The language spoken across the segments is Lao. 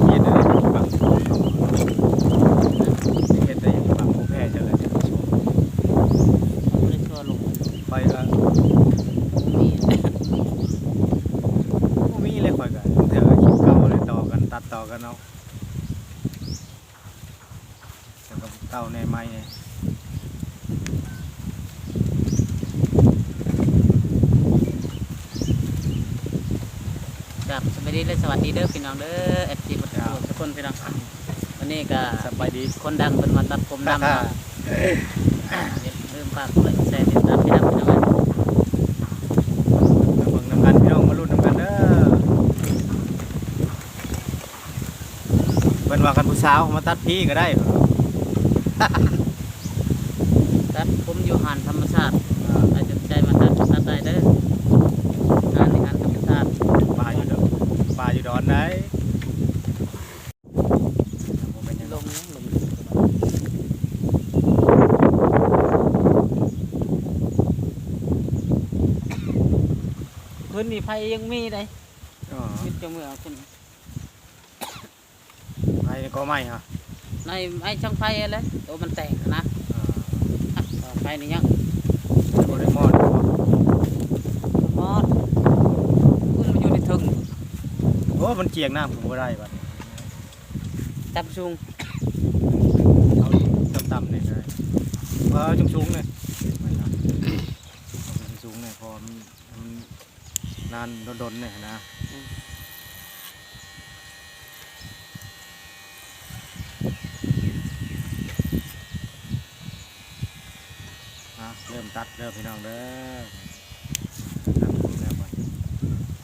ເຮັດໄດ້ ເຮັດໄດ້ ບັກຜູ້ແພ້ຈັ່ງໃດ ບໍ່ໄດ້ຊົ່ວລົງ ຂ້ອຍກໍບໍ່ມີ ບໍ່ມີເລີຍ ຂ້ອຍກໍເທື່ອຄລິບເກົ່າເລີຍ ຕໍ່ກັນ ຕັດຕໍ່ກັນເອົາ ແລ້ວກໍເກົ່າແດ່ ໃໝ່ແດ່. ຄັບ ສະບາຍດີ ແລະ ສະຫວັດດີເດີພີ່ນ້ອງເດີ ເອັຟຊີ ເບິດທຸກຄົນພີ່ນ້ອງ. ວັນນີ້ກໍສະບາຍດີ ຄົນດັງເພິ່ນມາຕັດຜົມນຳເນາະ. ຢ່າລືມຝາກກົດໄລກ໌ ກົດແຊ ຕິດຕາມພີ່ນ້ອງ ພີ່ນ້ອງເອີຍ. ມາເບິ່ງນຳກັນພີ່ນ້ອງ ມາລຸ້ນນຳກັນເດີ. ເພິ່ນວ່າຄັນຜູ້ສາວມາຕັດພີກໍໄດ້ ຕັດຜົມຢູ່ຮ້ານທຳມະຊາດ ໃຜສົນໃຈມາຕັດ ຕັດໄດ້ເດີ. ຮ້ານນີ້ຮ້ານທຳມະຊາດ ປ່າຢູ່ດອນ ປ່າຢູ່ດອນໃດ. ບໍ່ເປັນຫຍັງດອກ ລົງ ລົງ ຄືນນີ້ໄຟຍັງມີເດ້. ອໍ ມີແຕ່ເມື່ອຄືນ ໄຟໃນກໍໄມ້ຫະ? ໃນໄມ້ຊ່າງໄຟຫັ້ນແຫຼະ ໂຕມັນແຕກຫັ້ນນະ. ອ່າ ໄຟນີ້ຍັງ ມັນບໍ່ໄດ້ມອດບໍ? ບໍ່ມອດ ມັນຢູ່ໃນເທິງ. ໂອ້ ມັນຈຽກນ້ຳກໍບໍ່ໄດ້ບັດ ຕ່ຳສູງ ເອົາຕ່ຳໆ ນີ້ກໍໄດ້ ເອົາສູງໆ ນີ້ ສູງໆ ນີ້ ເພາະວ່າມັນ ມັນ ນານດົນໆ ແດ່ຫັ້ນນະ. ອືມ ອ່ະ ເລີ່ມຕັດເດີພີ່ນ້ອງເດີ ຕັດຜົມແລ້ວບັດ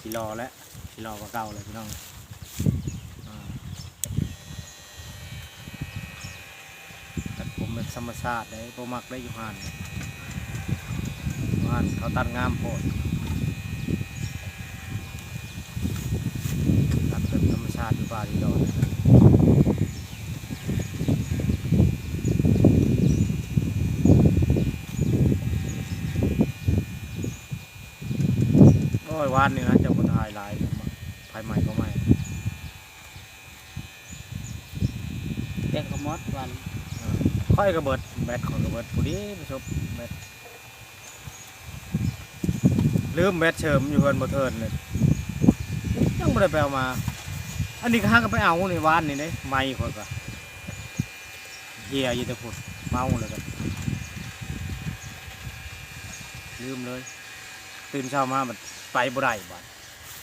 ຊິຫຼໍ່ແລ້ວ ຊິຫຼໍ່ກວ່າເກົ່າແລ້ວພີ່ນ້ອງ. ອ່າ ຕັດຜົມແບບທຳມະຊາດເດ້ ບໍ່ມັກໄດ້ຢູ່ຮ້ານ ຢູ່ຮ້ານເຂົາຕັດງາມໂພດ ຕັດແບບທຳມະຊາດຢູ່ປ່າຢູ່ດອນ. ໂອ້ຍ ວານນີ້ນະ ເຈົ້າບໍ່ຖ່າຍຫຼາຍ ໄຟໄໝ້ກໍໄໝ້. ແບດກໍໝົດວັນ ຂ້ອຍກໍເບິດ ແບດຂ້ອຍກໍເບິດ ພໍດີປະສົບແບດ ລືມແບດເສີມຢູ່ເຮືອນບໍ່ເທີນເລີຍ ຍັງບໍ່ໄດ້ໄປເອົາມາ. ອັນນີ້ກໍຫາກໍໄປເອົານີ້ວານນີ້ເດ້ ໄມຂ້ອຍກໍເຫ່ຍຢູ່ແຕ່ພຸ້ນ ເມົາແລ້ວກໍລືມເລີຍ. ຕື່ນເຊົ້າມາບັດໄປບໍ່ໄດ້ ບາດ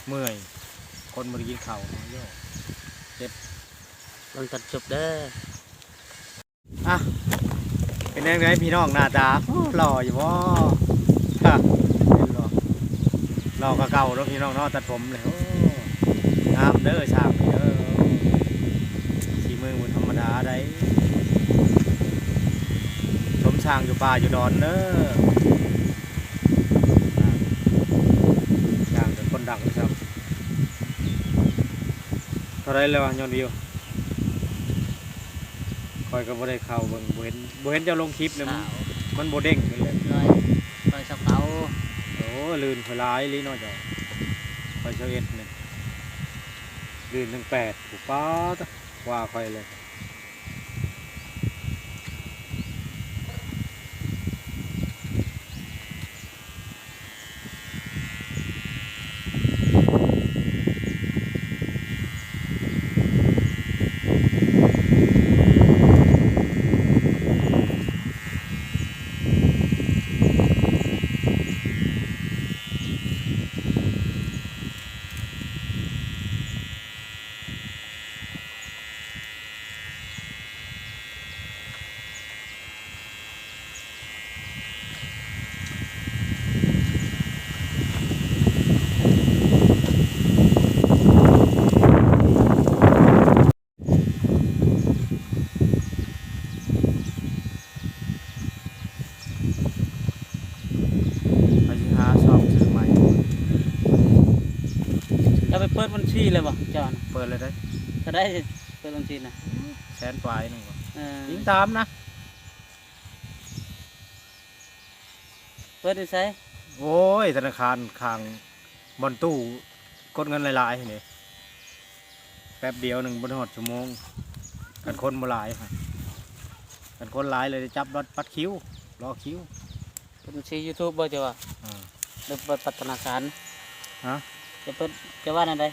ເມື່ອຍ ຄົນບໍ່ໄດ້ກິນເຂົ້າ ໂອ້ຍ ເຈັບ. ເບິ່ງຕອນຈົບເດີ. ອ່ະ ເປັນຈັ່ງໃດພີ່ນ້ອງ ໜ້າຕາ ໂອ້ ຫຼໍ່ຢູ່ບໍ່? ຮະ ເຫັນບໍ່? ຫຼໍ່ກວ່າເກົ່າເນາະພີ່ນ້ອງເນາະ ຕັດຜົມນີ້ ໂອ້ ງາມເດີຊ່າງນີ້ເດີ ສີມືບໍ່ທຳມະດາໃດ. ສົມຊ່າງຢູ່ປ່າຢູ່ດອນເດີ. ຈ້າງແຕ່ຄົນດັງຊ້ຳ. ເທົ່າໃດແລ້ວວະຍອດວິວ? ຂ້ອຍກໍບໍ່ໄດ້ເຂົ້າເບິ່ງ ບໍ່ເຫັນ ບໍ່ເຫັນເຈົ້າລົງຄລິບເລີຍ ມັນ ມັນບໍ່ເດ້ງຂຶ້ນເລີຍ. ຮ້ອຍ ຮ້ອຍຊາວເກົ້າ. ໂອ້ ລື່ນຂ້ອຍຫຼາຍອີ່ຫຼີເນາະເຈົ້າ. ຂ້ອຍຊາວເອັດນີ້ ລື່ນທັງແປດ ໂອ້ ປ້າດ ກວ່າຂ້ອຍເລີຍ. ຂ້ອຍຊິຫາຊອກຊື້ໃໝ່. ເຈົ້າໄປເປີດບັນຊີແລ້ວບໍ່ເຈົ້ານະ? ເປີດແລ້ວເດ້. ເທົ່າໃດເປີດບັນຊີນະ? ແສນປາຍໜຶ່ງບໍ່? ເອີ ຍິງຕາມນະ. ເປີດຢູ່ໃສ? ໂອ້ຍ ທະນາຄານຂ້າງບ່ອນຕູ້ກົດເງິນຫຼາຍໆນີ້ ແປັບດຽວໜຶ່ງບໍ່ຮອດຊົ່ວໂມງ ຄັນຄົນບໍ່ຫຼາຍ ຄັນຄົນຫຼາຍເລີຍໄດ້ຈັບລັອດບັດຄິວ ລໍຄິວ. ເປັນບັນຊີ YouTube ບໍ່ ເຈົ້າວ່າ? ອາ ຫຼືເປີດປັດທະນາຄານ? ຮະ? ຈະເປີດ ຈະວ່າແນວໃດ?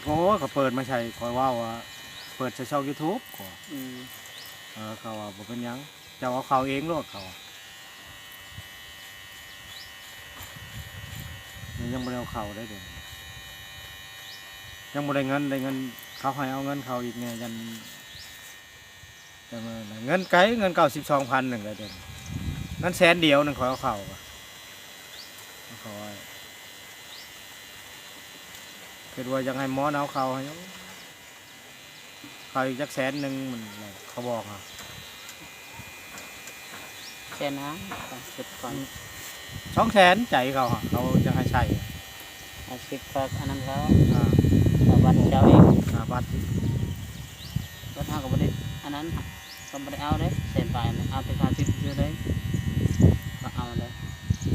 ໂອ້ຍ ເຂົາເປີດມາໃສ່ ຂ້ອຍເວົ້າວ່າເປີດໃສ່ຊ່ອງ YouTube ຂ້ອຍ ອືມ ເອີ ເຂົາວ່າບໍ່ເປັນຫຍັງ ເຈົ້າເອົາເຂົ້າເອງໂລດ ເຂົາວ່າ. ຍັງບໍ່ໄດ້ເອົາເຂົ້າໄດ້ເດ ຍັງບໍ່ໄດ້ເງິນ ໄດ້ເງິນ ເຂົາໃຫ້ເອົາເງິນເຂົ້າອີກແດ່ ຢ້ານ ແຕ່ວ່າເງິນໄກ ເງິນເກົ້າສິບສອງພັນໜຶ່ງໄດ້ເດ ເງິນແສນດຽວໜຶ່ງຂ້ອຍເອົາເຂົ້າ ຂ້ອຍຄິດວ່າຢາກໃຫ້ໝໍນເອົາເຂົ້າໃຫ້ຢູ່. ເຂົາອີກຈັກແສນໜຶ່ງ ມັນ ເຂົາບອກ ແສນຫ້າ ເກັບກ່ອນ ສອງແສນ ໃຈເຂົາ ເຂົາຈະໃຫ້ໃຊ້ ຫ້າສິບ ຝາກອັນນັ້ນເຂົາ ອ່າ ຝາກບັດເຈົ້າອີກ ອ່າ ບັດ ບັດເຮົາກໍບໍ່ໄດ້ອັນນັ້ນ ກໍບໍ່ໄດ້ເອົາເດ້ ແສນປາຍ ເອົາແຕ່ສາມສິບຊື່ເລີຍ ກໍເອົາເລີຍ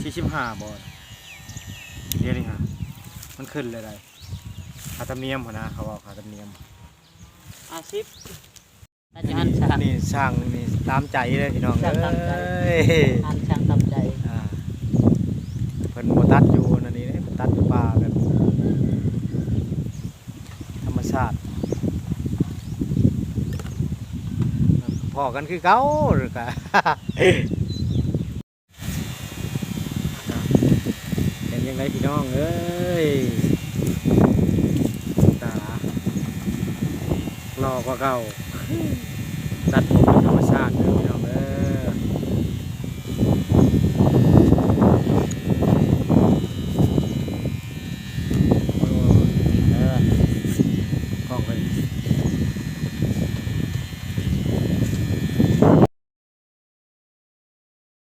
ສີ່ສິບຫ້າ ບໍ່ ດຽວນີ້ຫາ ມັນຂຶ້ນແລ້ວໃດ ຄ່າທຳນຽມຫັ້ນນະ ເຂົາເວົ້າຄ່າທຳນຽມ ຫ້າສິບ ນາຈະຫັນຊ່າງ ນີ້ຊ່າງນີ້ຕາມໃຈເດ້ພີ່ນ້ອງ ຊ່າງຕາມໃຈ ເອີຍ ຫັນຊ່າງຕາມໃຈ ອ່າ ເພິ່ນບໍ່ຕັດຢູ່ນັ້ນນີ້ເດ້ ເພິ່ນຕັດຢູ່ປ່າແບບທຳມະຊາດ ພໍ້ກັນຄືເກົ່າ ຫຼືກະ ເປັນຈັ່ງໃດພີ່ນ້ອງເອີຍ ຕາຫຼໍ່ກວ່າເກົ່າ ຕັດຜົມເປັນທຳມະຊາດເດີພີ່ນ້ອງເດີ ໂອ້ຍ ເອີ ກ້ອງເພິ່ນ